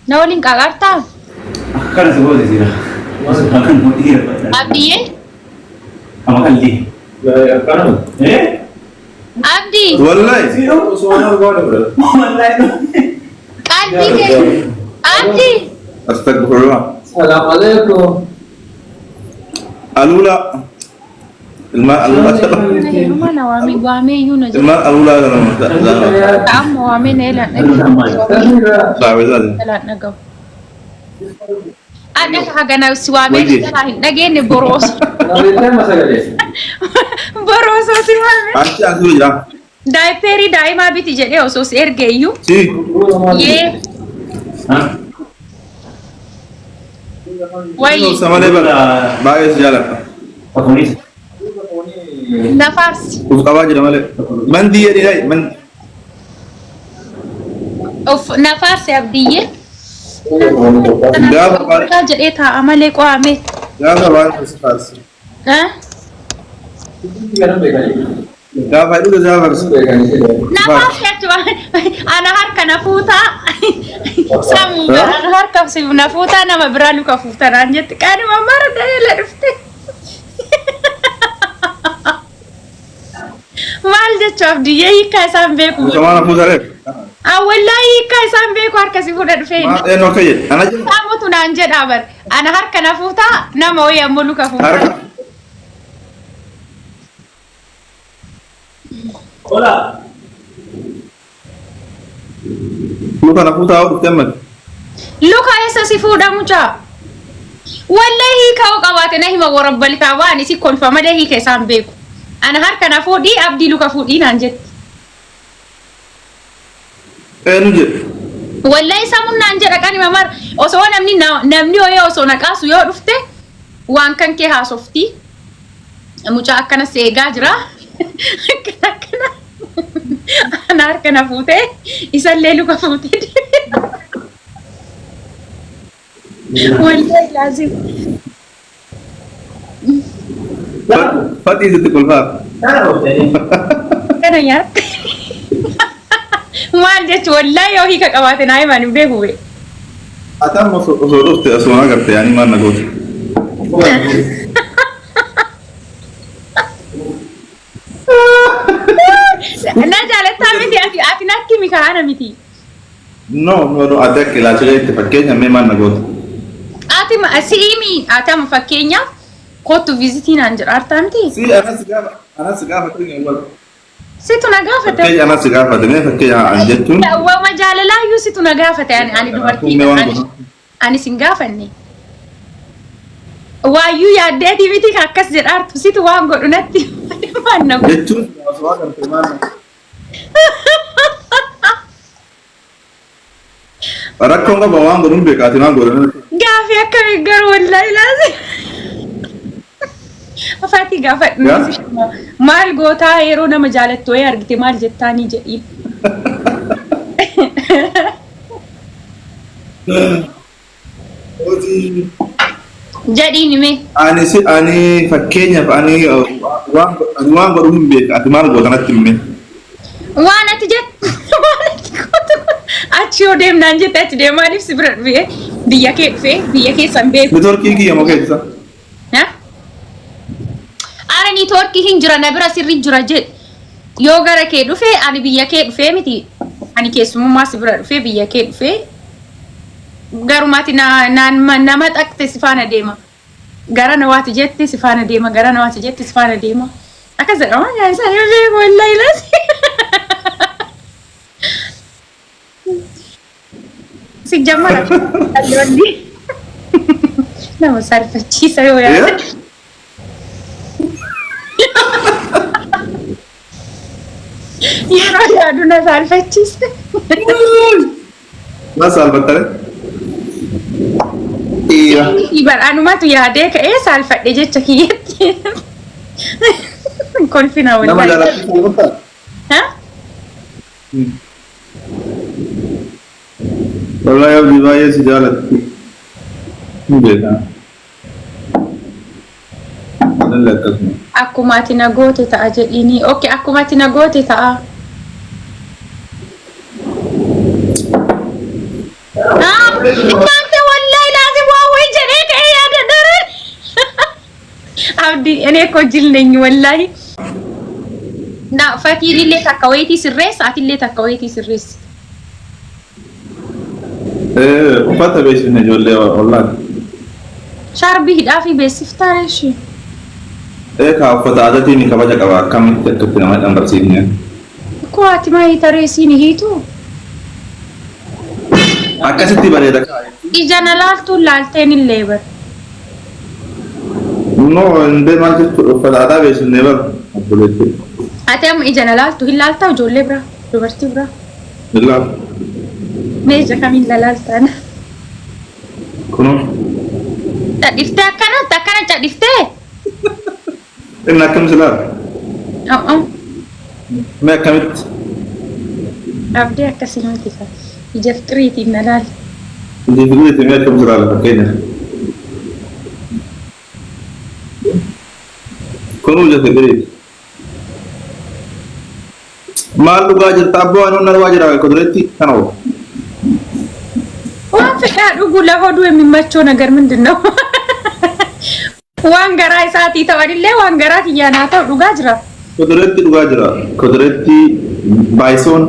Na waliin qaaqaartaa? Akkana si goote sila. Osoo kan immoo dhiira fadhaa. Abdiyyee? Amma qalbii. Akkanuma. Eh? Abdii! Wallahi. Osoo waan argaa fudhata. Wallahi. Qalbii kee! Abdii! Astagfirullah. Salaam alaikum. Alula. Ilmaan alula jedhama. Heeruma na waamee waamee iyyuu na jedha. Ilmaan alulaa jedhama. Amma waamee na elaan dhagahu. Saabesaati. Elaan dhagahu. Adda hagana si waamee Wayye. jalaa hin dhageenye borooso. Nabeetee masagalee. Borooso si waamee. Achi asirra jira. Daayipeerii daa'imaa biti jedhee osoo si erge iyyuu. Si. Yee wayi Obsa malee bara. Baay'ee si jaaladha. Afuris. na faarsi. Uf qabaa jira malee. Mandii jedhi dai. Mandii. Of na faarsi abdiyyee. Gaafa Gaafa jedhee taa'a malee qo'ame. gaafa waan si faarsi. Eh? Gaafa hidhu si faarsi. Na faarsi achuma ana harka na fuutaa. Samuu ana harka si na fuutaa nama biraa luka fuutaa naan jetti qaanuma mara dheela dhufte. Maal jechuu abdiyyee hiikkaa isaan beeku. Mucamaan hafuusa reef. Wallaahi hiikkaa isaan beeku harka si fuudha dhufee. Maal eenyu akka jedhe. Ana jedhu. Saamutu naan jedhaa bar. Ana harka na fuutaa nama wayii ammoo luka fuutaa. Harka. Hola. Luka na fuutaa dhufte ammati. Luka eessa si fuudha mucaa? Wallahi hiika hoo qabaate na hima warabbalikaa waan isi kolfa malee hiika isaan beeku. Ana harka na fuudhii abdii luka fuudhii naan jetti. Eenyu jedhe. Wallahi samuun naan jedha qanima mar osoo namni namni hoyee osoo na qaasu yoo dhufte waan kan kee haasofti. Mucaa akkana si eegaa jira. Akkana akkana. Ana harka na fuutee isallee luka fuutee. Wallahi laazim. Faxii sitti kolfaa. Kana nyaatte. Maal jechuun wallahi yoo hiika qabaate naa himaan hin beeku bee. Ati amma osoo dhufte osoo agarte yaani maal na goote. Na jaalattaa miti ati ati natti himi kaana miti. No no no ati akka ilaalcha keetti fakkeenya mee maal na goote. Ati si himi ati amma fakkeenyaaf kottu viizitii naan jedha artaa miti. Si anas gaafa anas gaafa ta'e wal Situ na gaafate. fakkeenya anas gaafate mee fakkeenya an jechuun Wama jaalalaa iyyuu situ na gaafate ani ani dubartii Mee waan ani godhu. ani sin gaafanne. Waayyuu yaaddeetii miti kan akkas jedhaartu situ waan godhu natti maal na godhu. Jechuun osoo agarte maal na Rakkoon qaba waan godhuun beeka ati maal godhu. Gaafii akkamii garuu wallaahi laasi. Afaatii gaafadhu. Yaa? Maal gootaa yeroo nama jaalattu wayii argite maal jettaanii jedhiin. Jedhiin himee. Ani si ani fakkeenyaaf ani waan ani waan godhu hin beeka ati maal goota natti himi. Waan ati jettu waan ati gootu achi yoo deemnaan jette achi deemaa maaliif si bira dhufee biyya kee dhufee biyya keessan beeku. Networkii kiyya moo keessa? Ha? Ara niitoorkii hin jira na bira sirri jira jedhe. Yoo gara kee dhufe ani biyya kee dhufee miti. Ani keessummaa si bira dhufee biyya kee dhufee garumaati na na nama xaqte si faana deema. Gara na waati jette si faana deema. Gara na waati jette si faana deema. Akkas jedhama yaa isaa yoo beeku wallahi laasi. Si jammara dhaloonni nama saalfachiisa yoo yaade. Yeroo yaadu na saalfachiise. Maal saalfattare? Dhiira. Bar anumatu yaadee ka'ee saalfadhe jecha kiyyatti. Kolfina Nama wallahi. jaallattu saalfattaa? Ha? Wallahi abdii baay'ee si jaalatti. Hin beekaa. Anallee akkasuma. Akkuma ati na goote ta'a jedhiini. Okay, akkuma ati na goote ta'a. Ah, እናንተ ወላሂ ላዚም waa wayii jedhee ka'ee yaadadha. Abdi እኔ እኮ ጅል ነኝ ወላሂ። Na fatiin takka wayitii sirreessa atillee takka wayitii sirreessa. Uffata beeksifne ijoollee ollaan. Shaarbii hidhaa fi beeksiftaa reeshi. Kaa uffata aadaatiin kabaja qaba akkamitti akkatti nama dhanbarsiifne. Koo ati maa hiita reesiin hiitu? Akkasitti bareeda. Ija na laaltuun laalteen illee bar. No, indee maal jechuudha uffata aadaa beeksifne bar obboleetti. Ati amma ija na laaltu hin laaltaa ijoollee biraa dubartii biraa. Illaa Mee ija kamiin la laaltaan? kunoo Cadhiftee akkanatti akkana cadhiftee? Inni akkam si laala? Uh-uh. Mee akkamitti? Abdii akkasii miti ka. Ija fiqiriitiin na laali. Ija fiqiriitiin mee akkam si laala fakkeenya? Kunuu ija fiqiriiti. Maal dhugaa jirta abboo ani humna dhugaa jira kudureetti kana hoo. Waan fedhaa dhugu lafa du'e የሚመቸው ነገር ምንድን ነው? Waan garaa isaatii ta'anillee waan garaa kiyyaa naa ta'u dhugaa jira. Kudureetti dhugaa jira. Kudureetti baay'isoon.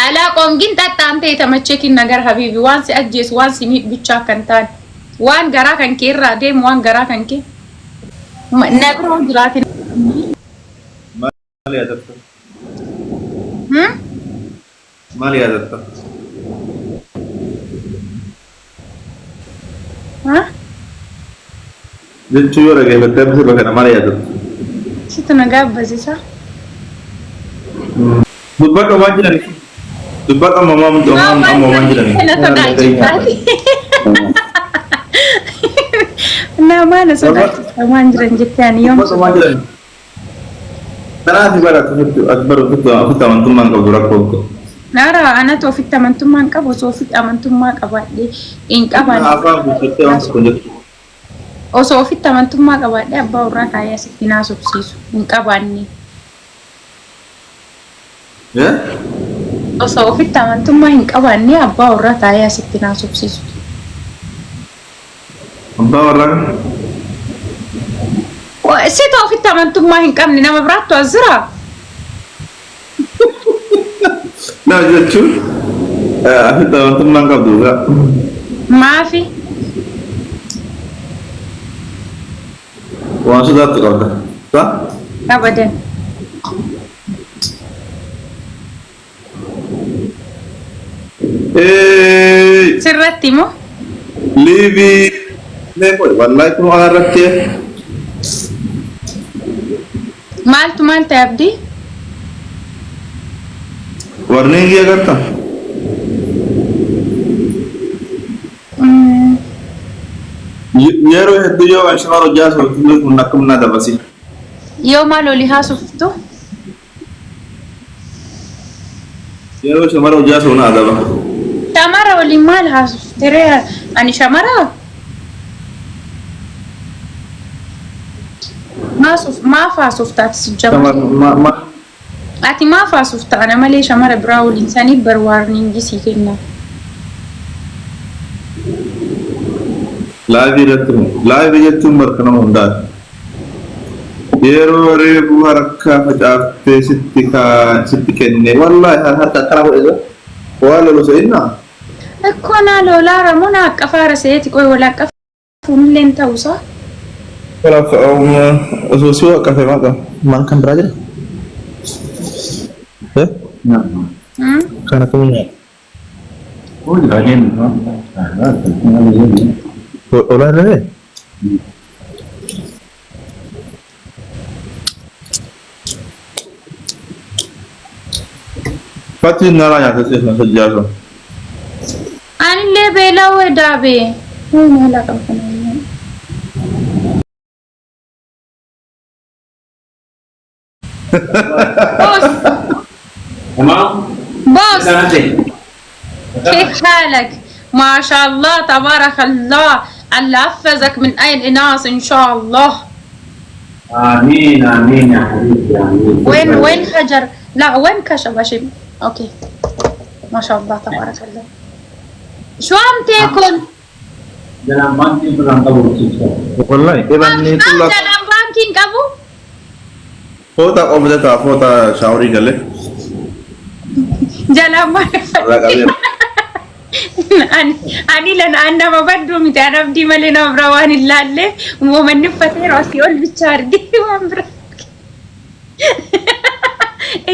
Alaa qoom ግን ጠጣ አንተ የተመቸኪን ነገር ሀቢቢ waan si ajjeesu waan si miidhu ብቻ kan taane waan garaa kan kee irraa deemu waan garaa kan kee na bira jiraatin. Maal yaadatta? Maal yaadatta? Ha? Jechuu yoo dhaggeeffattee amma sirba kana maal yaadatta? Situ na gaabbasisa. Dubbadhu waan jedhani. Dubbadhu amma amma waan jedhani. Na sodaachisaati. Nama na sodaachisa waan jiran jettee ani yoom Dubbadhu waan jedhani. Kanaaf bara ati bara ofitti amantummaan qabdu rakkoo qabdu. Naara anatu ofitti amantummaa hin qabu osoo ofitti amantummaa qabaadhee hin qabaanne. Afaan guuttattee waan tokko jettu. Osoo ofitti amantummaa qabaadhee abbaa warraa taa'ee asitti naasofsiisu hin qabaanne. Osoo ofitti amantummaa hin qabaanne abbaa warraa taa'ee asitti naasofsiisu. Abbaa warraa Sita ofitti amantummaa hin qabne nama biraattu as jira. Na jechuun ofitti amantummaa hin qabdu dhugaa. Maafi? Waan sodaattu qabda. Sa? Abadan. Sirratti moo? Liivii. Wallahi kun waan irratti. Maaltu maal ta'e Abdii? Warningii agarta? Yeroo hedduu yoo waan shamara hojjaa sooftuu kun akkamna dabasi. Yoo maal olii haasoftu? Yeroo shamara hojjaa soona adaba. Shamara waliin maal haasofte ree? Ani shamara? Maaf haasofta ati si jama? Ati maaf haasofta ana malee shamara biraa waliin sanii bar warningii sii kenna. Live irratti live jechuun bakka nama hundaati. Yeroo reebuu harka facaaftee sitti kenne wallahi harka akkana godhe waan lolu se'inna. እኮ ና loolaara moo na aqqafaara seeti qoy wal aqqafuunillee hin ta'usaa. Kanaaf osoo si waqqafe maal kan biraa jira? Kan akkamii nyaata? Olaa irra Fatti nara nyaata seesan sajjaasu. Anillee beela'uu daabee. Maal qabna? Boss. تمام؟ Boss. كيف حالك؟ ما شاء الله تبارك الله، الله حفظك من أي الإناث إن شاء الله. امين امين يا حبيبتي امين. وين حجر؟ لا وين كشف عشان okay ما شاء الله تبارك الله. Shuamtee kun. Jalaan baankii biraan qabu jechuudha. Wallahi dhibannee tullaa. Jalaan baankiin qabu. Footaa qofa ta'a footaa shaaworii galee. Jalaan baankiin. Irraa qabee. Ani lan an nama badduu miti an abdii malee nama biraa waan hin laalleef uumamanni uffateeru asii ol bichaa argee waan biraa.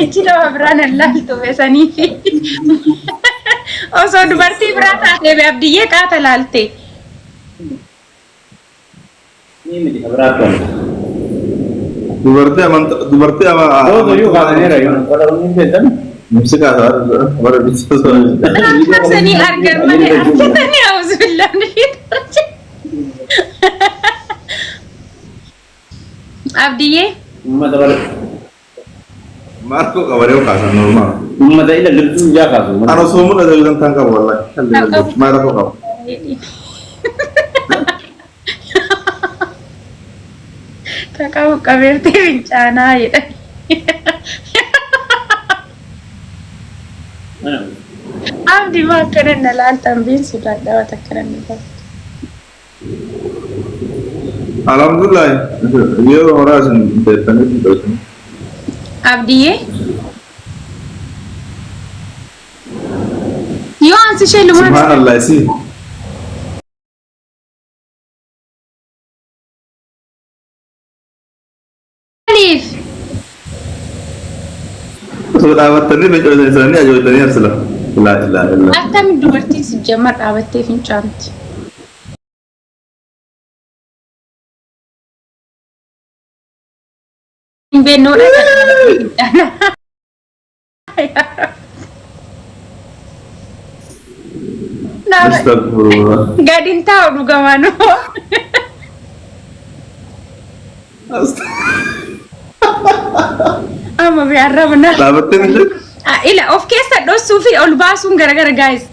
Ijji nama biraan hin laaltu beesanii fi osoo dubartii biraa taatee be abdiyyee qaata laalte. Ni miti kabiraatti wanta. Dubartii amanta dubartii ama. Yoo yoo kaasaniira yoo warra kun beektan. Nimsi kaasa warra bitsa. Kaasanii argan malee argatanii auzubillaan Abdiyyee. Uummata bara. Maal koo qabaree kaasan normaal. Uummata ila loltuu ijaa kaasu. Ani osoo mul'ata yoo tan qabu wallahi. Maal koo qaba. Taqabu qabeertee fincaanaa jedhan. Abdi maa akkana na laaltan biin sodaadha waan akkana na laaltan. Alhamdulillah yeroo horaa isin teessanii dhoytan. Abdiyyee. Yoo ansi ishee lumaan Subhanallah si. Maaliif? Osoo dhaabattanii fincootanii isaanii ajootanii arsila. Laa ilaaha illallah. Akkami dubartiin si jammar dhaabattee fincaanti? Hin beeknoodha kan dhaabattee fincaana. Astaghfirullah. Gadi hin taa'u dhugamaan. Amma bee arrabna. Dhaabattee fincaanti? Ila of keessa dhossuu fi ol baasuun garagara guys.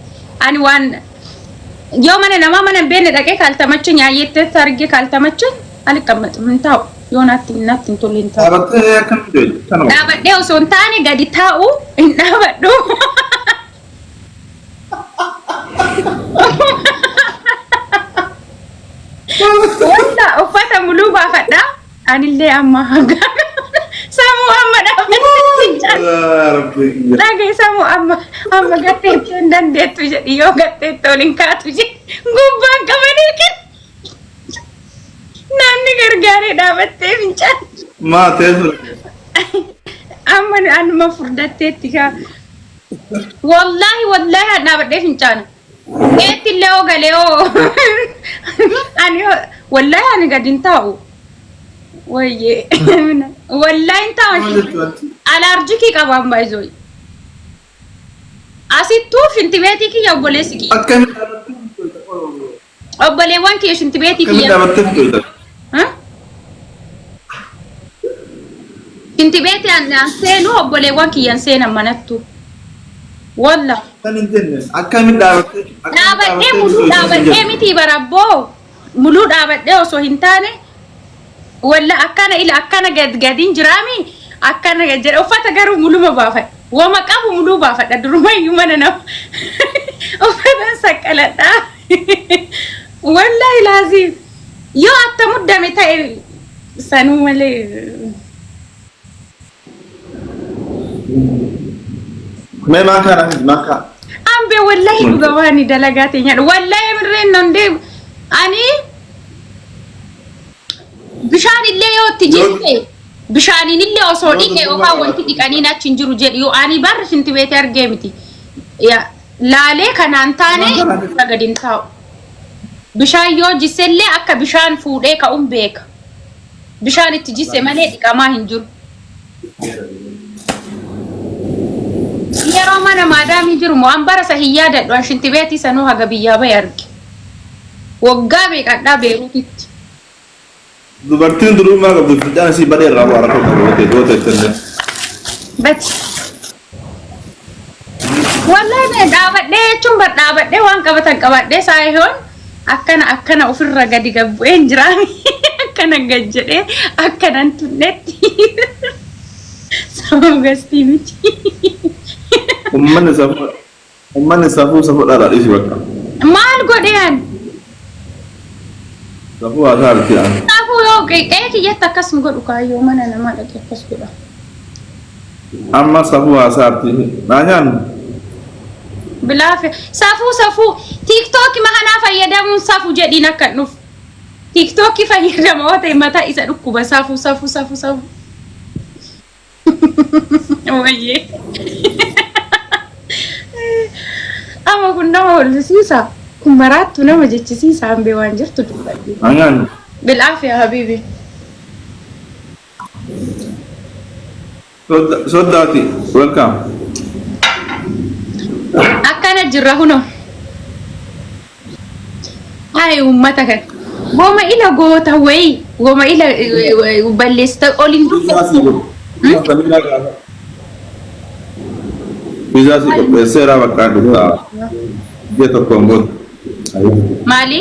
Ani waan yoo mana namaa mana hin beekne dhaqee kaaltamacha nyaayyeetti arge kaaltamacha ani qammatu hin taa'u. Yoo natti natti hin tolle hin taa'u. Dhaabattee akkam fincooti? Kanuma. Dhaabadhee osoo hin taane gadi taa'u hin dhaabadhu. Wanta uffata muluu baafadha. Anillee amma hanga sammuu amma dhaabbattee fincaan. Yaa Rabbi. Dhagee sammuu amma amma gatteetti hin dandeettu jedhi yoo gatteetti ol hin kaatu jedhi gubbaan qabanii kennu. Namni gargaaree dhaabattee fincaan. Maa teessu. Amma anuma furdatteetti kaa. Wallaahi wallaahi an dhaabadhee fincaana. Eetti illee hoo galee hoo. Ani wallaahi ani gadi hin taa'u. Wayyee. Wallaahi hin taa'u. Alaarjikii qaba amma baay'isoo. Asittuu shintibeetii kiyya obboleessi kiyya. Akkamitti dhaabattee fincoota? Obboleewwan kiyya shintibeetii Akkamitti kiyya. dhaabattee fincoota? Shintibeetii an seenu obboleewwan kiyyan seenan manattu. Walla. Kan hin jenne akkamitti dhaabattee Dhaabadhee muluu dhaabadhee miti barabboo. Muluu dhaabadhee osoo hin taane walla akkana ila akkana gad gadiin jiraami akkana gad jedha uffata garuu muluma baafadha. Wama qabu muluu baafadha durumayyuu mana nama uffatan saqqaladha. Wallaahi laaziim yoo atta muddame ta'e sanuu malee. Mee maakaa na fidi maakaa. Ambe wallahi dhuga waan dalagaa teenyadha. Wallahi mirreen nondee ani bishaan illee yoo itti jisse bishaaniin illee osoo Yoo dhiqe durbummaa yookaan wanti qabaate. dhiqaniin achi hin jiru jedhu yoo ani barri shinti beetee argee miti. Ya, Laalee kanaan taane irra gadi hin taa'u. Bishaan yoo jisse illee akka bishaan fuudhee ka'uun beeka. Bishaan itti jisse malee dhiqamaa hin jiru. Yeroo mana maadaamii jiru moo an bara isa hin yaadadhu an shintibeetii sanuu haga biyyaa bahe arge. Waggaa meeqadhaa Beeruutitti. Dubartiin durummaa qabdu fincaan isii badee irraa bu'aa rakkoo qabu yoo ta'e yoo ta'e illee. Bati. Wallahi mee dhaabadhee jechuun bar dhaabadhee waan qabatan qabadhee saayihoon akkana akkana ofirra gadi gabbu'een jiraami akkana gad jedhee akkanan tunnetti sababa gastii miti. Uummanni safuu uummanni safuu safuu dhala dhiisi bakka. Maal godhe an? Safuu haasaa arti an. Safuu yoo qe'ee kiyyatti akkas hin godhu kaayyoo mana namaa dhaqee akkas godha. Amma safuu haasaa arti. Naa nyaannu. Bilaafe safuu safuu tiiktookii makanaa fayyadamuun safuu jedhiin akka hin dhufu. Tiiktookii fayyadama yoo ta'e mataa isa dhukkuba safuu safuu safuu safuu. Wayyee. Amma kun nama hollisiisa. Kun maraattu nama jechisiisa hambee waan jirtu dubbadhi. Naa nyaannu. Bilaafe habibi. Soddaati. Welcome. Akkana jirra huno. Ay uummata kan. Goma ila goota wayii. Goma ila balleessita ol hin Viizaa sii godhu. Viizaa sii qopheesseera bakka dhufaa. Ji'a tokkoon booda. Maali?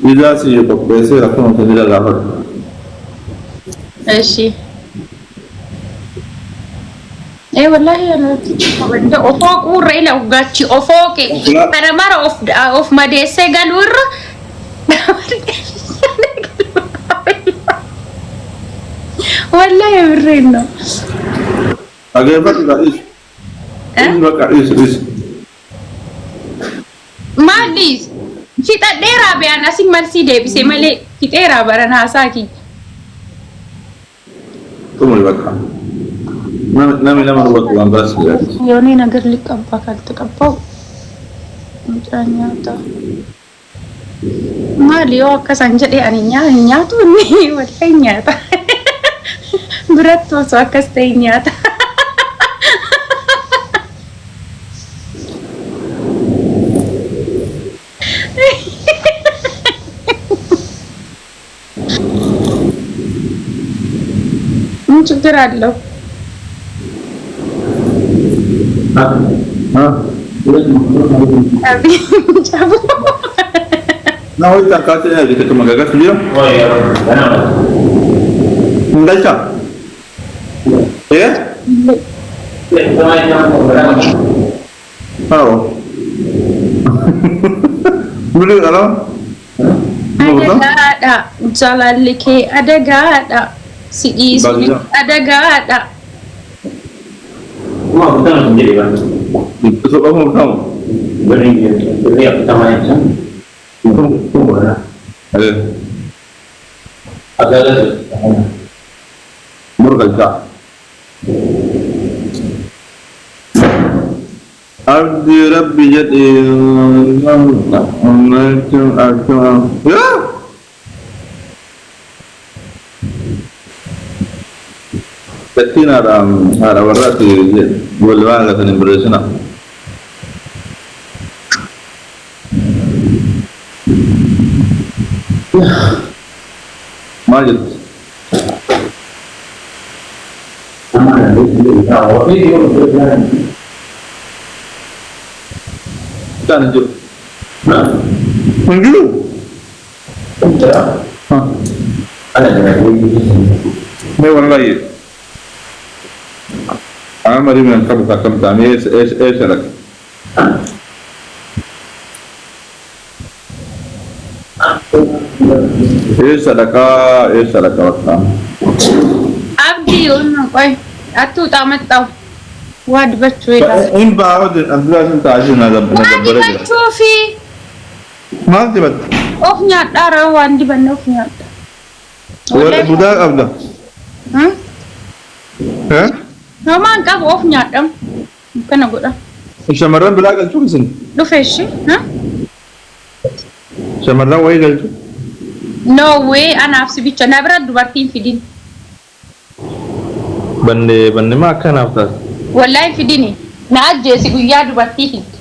Viizaa sii qopheesseera kun tajaajila gaafadhu. Eshi. Eh wallahi ana ofoo quurra ila gachi ofoo ke kana mara of of madeessee galuu irra wallahi birreen no. Dhageeffadhu dhiisi. Dhiisi bakka dhiisi dhiisi. Maali? Fixadheeraa biyaan asin malsii deebise malee fixeeraa baran haasaa kiyya. Xumuri bakka. Namni nama hubatu waan biraas jiraatu. የሆነ ነገር ሊቀባ ካልተቀባው mucaan nyaata maali yoo akkasan jedhe ani nyaatu inni wallahi nyaata biratti osoo akkas ta'e nyaata. ምን ችግር አለው? Na wayita akkaataa inni argite magagaatu jira. Hin galchaa? Ee? Haa. Bili qalama? Adagaadha. Jaalalli kee adagaadha. Si dhiisuun adagaadha. Abdi Rabbi jedhee yaa Gattiin haadha haadha warraati wal waan gatan hin barreessina. Maal jettu? Isaan hin jiru. Hin jiru? Mee wallahi Amari min qabu akkam ta'an eessa eessa eessa dhaqe? Eessa dhaqaa eessa dhaqa bakka? Abdii yoon qoy attuu xaamaxxaw waa dibachuu eegaa. Hin ba'a Abdullah sun taasise na Waa dabbara jira. dibachuu fi Maal dibatte? of nyaadhaa waan dibanne of nyaadha. Warra budaa qabda. Eh? Homaan qabu of nyaadha. Kana godha. Shamarran biraa galchuu isin? Dhufe ishee. Shamarran wayii galchuu? No way anaaf si bicha na bira dubartiin fidin. Banne banne maa akkanaaf taate? Wallahi fidini. Na ajjeesi guyyaa dubartii fidde.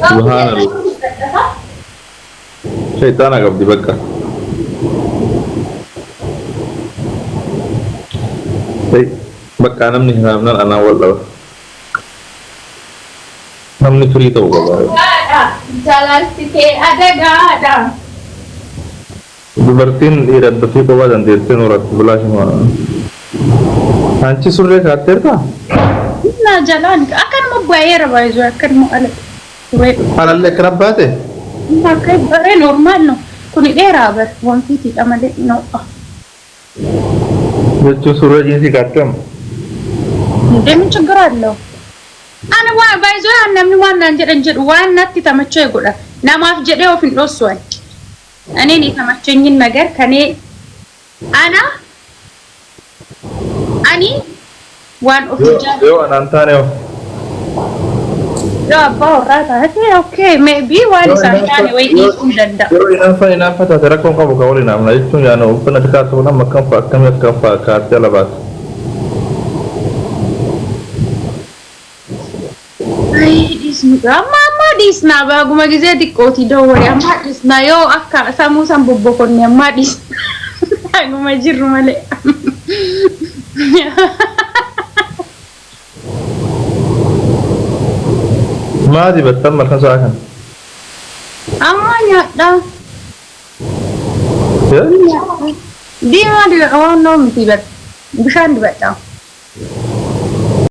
Subhaanallah. Shayxaana qabdi bakka. Bakka namni hinaafnaan anaan wal dhaba. Namni firii ta'uu qaba. Jaalalti kee adagaadha. Dubartiin dhiira addatii kophaa dandeettee nuratti bilaashuma. Anchi surree kaatteertaa? Na jalaan akkanuma baay'eera baay'ee akkanuma ala turee. Alallee akkana baate? Akka baree normal no. Kuni dheeraa bar wantiitiidha malee no. Jechuun surree jiinsii kaattee amma? Deemuun ችግር አለው? Ani waan baay'ee namni waan naan jedhan jedhu waan natti tamachee godha. Namaaf jedhee of hin dhoossu ani. እኔን የተመቸኝን ነገር ከኔ አና ani waan of Yoo anaan taane hoo? Yoo abbaa warraa taate, okay, maybe waan isaan taane wayii dhiisuu hin danda'a. Yeroo hinaaffaan hinaaffaa taate rakkoon qabu kan waliin haamna jechuun yaana uffannaa xiqqaa ta'uu nama akkam fa'a akkamii akkam fa'a kaattee ala baate. Amma amma dhiisnaa baaguma gizee xiqqooti dawwale amma dhiisnaa yoo akka sammuu san bobbokonne amma dhiisnaa baaguma jirru malee. Maa dibattan malkan sa'a kana? Amma nyaadhaa. Diimaa dibadha waan noo miti bar bishaan dibadha.